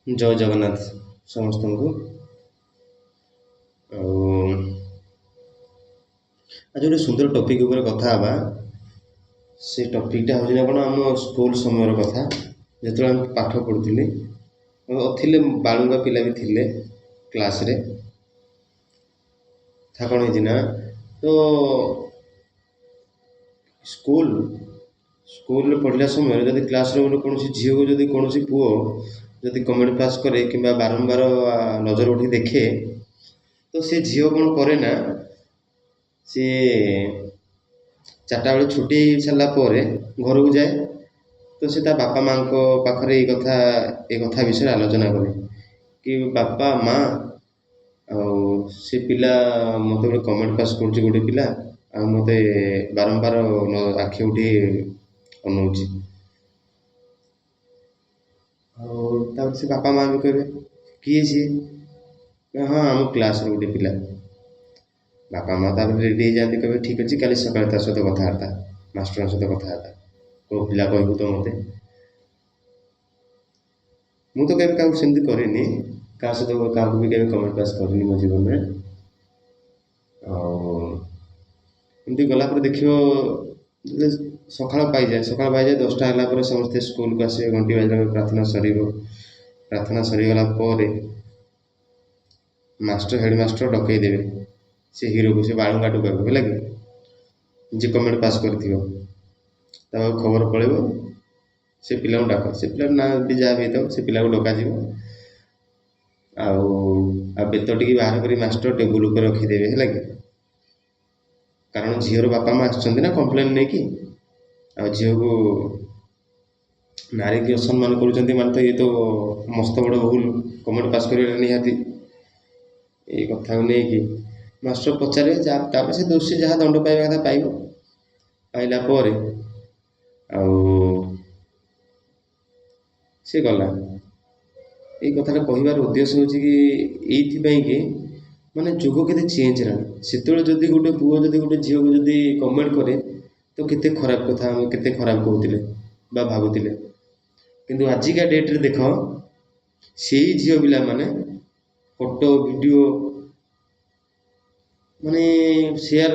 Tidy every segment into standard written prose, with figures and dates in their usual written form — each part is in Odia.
ଜୟ ଜଗନ୍ନାଥ ସମସ୍ତଙ୍କୁ। ଆଉ ଆଜି ଗୋଟେ ସୁନ୍ଦର ଟପିକ୍ ଉପରେ କଥା ହେବା। ସେ ଟପିକ୍ଟା ହେଉଛି ନା କ'ଣ, ଆମ ସ୍କୁଲ ସମୟର କଥା, ଯେତେବେଳେ ଆମେ ପାଠ ପଢ଼ୁଥିଲେ। ଥିଲେ ବାଳୁଙ୍ଗା ପିଲା ବି ଥିଲେ କ୍ଲାସ୍ରେ। କଥା କ'ଣ ହେଇଛି ନା, ତ ସ୍କୁଲରେ ପଢ଼ିଲା ସମୟରେ ଯଦି କ୍ଲାସ୍ ରୁମ୍ରେ କୌଣସି ଝିଅକୁ ଯଦି କୌଣସି ପୁଅ ଯଦି କମେଣ୍ଟ ପାସ୍ କରେ କିମ୍ବା ବାରମ୍ବାର ନଜର ଉଠେଇ ଦେଖେ, ତ ସେ ଝିଅ କ'ଣ କରେ ନା, ସିଏ 4ଟା ବେଳେ ଛୁଟି ସାରିଲା ପରେ ଘରକୁ ଯାଏ। ତ ସେ ତା ବାପା ମାଆଙ୍କ ପାଖରେ ଏଇ କଥା ବିଷୟରେ ଆଲୋଚନା କରେ କି ବାପା ମା', ଆଉ ସେ ପିଲା ମୋତେ ଗୋଟେ କମେଣ୍ଟ ପାସ୍ କରୁଛି ଗୋଟେ ପିଲା, ଆଉ ମୋତେ ବାରମ୍ବାର ଆଖି ଉଠେଇ ଅନଉଛି। ଆଉ ତାପରେ ସେ ବାପା ମା' ବି କହିବେ, କିଏ ସିଏ? ନା, ହଁ, ଆମ କ୍ଲାସ୍ର ଗୋଟେ ପିଲା। ବାପା ମା' ତାପରେ ରେଡ଼ି ହେଇଯାଆନ୍ତି, କହିବେ, ଠିକ୍ ଅଛି, କାଲି ସକାଳେ ତା ସହିତ କଥାବାର୍ତ୍ତା, ମାଷ୍ଟରଙ୍କ ସହିତ କଥାବାର୍ତ୍ତା, କେଉଁ ପିଲା କହିବୁ ତ ମୋତେ। ମୁଁ ତ କେବେ କାହାକୁ ସେମିତି କରିନି, କାହା ସହିତ କାହାକୁ ବି କେବେ କମେଣ୍ଟ ପାସ୍ କରିନି ମୋ ଜୀବନରେ। ଆଉ ଏମିତି ଗଲା ପରେ ଦେଖିବ, ସକାଳ ପାଇଯାଏ, ସକାଳ ପାଇଯାଏ, 10ଟା ହେଲା ପରେ ସମସ୍ତେ ସ୍କୁଲକୁ ଆସିବେ। ଘଣ୍ଟି ବାଜିଲା ପରେ ପ୍ରାର୍ଥନା ସରିବ। ପ୍ରାର୍ଥନା ସରିଗଲା ପରେ ମାଷ୍ଟର, ହେଡ଼ ମାଷ୍ଟର ଡକେଇ ଦେବେ ସେ ହିରୋକୁ, ସେ ବାଳୁଙ୍ଗା ଟୋକାକୁ, ହେଲା କି, ଯିଏ କମେଣ୍ଟ ପାସ୍ କରିଥିବ। ତା ପାଖକୁ ଖବର ପଳେଇବ, ସେ ପିଲାଙ୍କୁ ଡାକ। ସେ ପିଲାର ନାଁ ବି ଯାହା ବି ହେଇଥାଉ, ସେ ପିଲାକୁ ଡକାଯିବ। ଆଉ ଆଉ ବେତ ଟିକେ ବାହାର କରି ମାଷ୍ଟର ଟେବୁଲ ଉପରେ ରଖିଦେବେ, ହେଲା କି, କାରଣ ଝିଅର ବାପା ମା' ଆସିଛନ୍ତି ନା କମ୍ପ୍ଲେନ୍ ନେଇକି। ଆଉ ଝିଅକୁ, ନାରୀକି ଅସମ୍ମାନ କରୁଛନ୍ତି ମାନେ ତ ଇଏ ତ ମସ୍ତ ବଡ଼ ଭୁଲ, କମେଣ୍ଟ ପାସ୍ କରିବାଟା ନିହାତି। ଏଇ କଥାକୁ ନେଇକି ମାଷ୍ଟର ପଚାରିବେ। ଯାହା ତାପରେ ସେ ଦୋଷୀ ଯାହା ଦଣ୍ଡ ପାଇବା କଥା ପାଇବ। ପାଇଲା ପରେ ଆଉ ସେ ଗଲା। ଏଇ କଥାଟା କହିବାର ଉଦ୍ଦେଶ୍ୟ ହେଉଛି କି ଏଇଥିପାଇଁ କି ମାନେ ଯୁଗ କେତେ ଚେଞ୍ଜ ହେଲାଣି। ସେତେବେଳେ ଯଦି ଗୋଟେ ପୁଅ ଯଦି ଗୋଟେ ଝିଅକୁ ଯଦି କମେଣ୍ଟ କରେ, ତ କେତେ ଖରାପ କଥା, ଆମେ କେତେ ଖରାପ କହୁଥିଲେ ବା ଭାବୁଥିଲେ। କିନ୍ତୁ ଆଜିକା ଡେଟ୍ରେ ଦେଖ, ସେଇ ଝିଅ ପିଲାମାନେ ଫଟୋ, ଭିଡ଼ିଓ ମାନେ ସେୟାର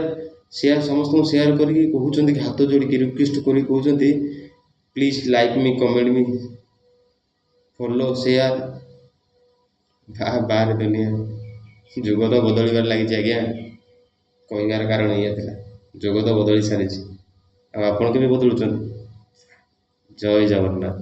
ସେୟାର ସମସ୍ତଙ୍କୁ ସେୟାର କରିକି କହୁଛନ୍ତି କି, ହାତ ଯୋଡ଼ିକି ରିକ୍ୱେଷ୍ଟ କରିକି କହୁଛନ୍ତି, "Please like me, comment me, follow, share." ବାହାରେ ଦୁନିଆ, ଯୁଗ ତ ବଦଳିବାରେ ଲାଗିଛି ଆଜ୍ଞା। କହିବାର କାରଣ ଏଇଆ ଥିଲା, ଯୁଗ ତ ବଦଳି ସାରିଛି, ଆଉ ଆପଣ କେବେ ବଦଳୁଛନ୍ତି? ଜୟ ଜଗନ୍ନାଥ।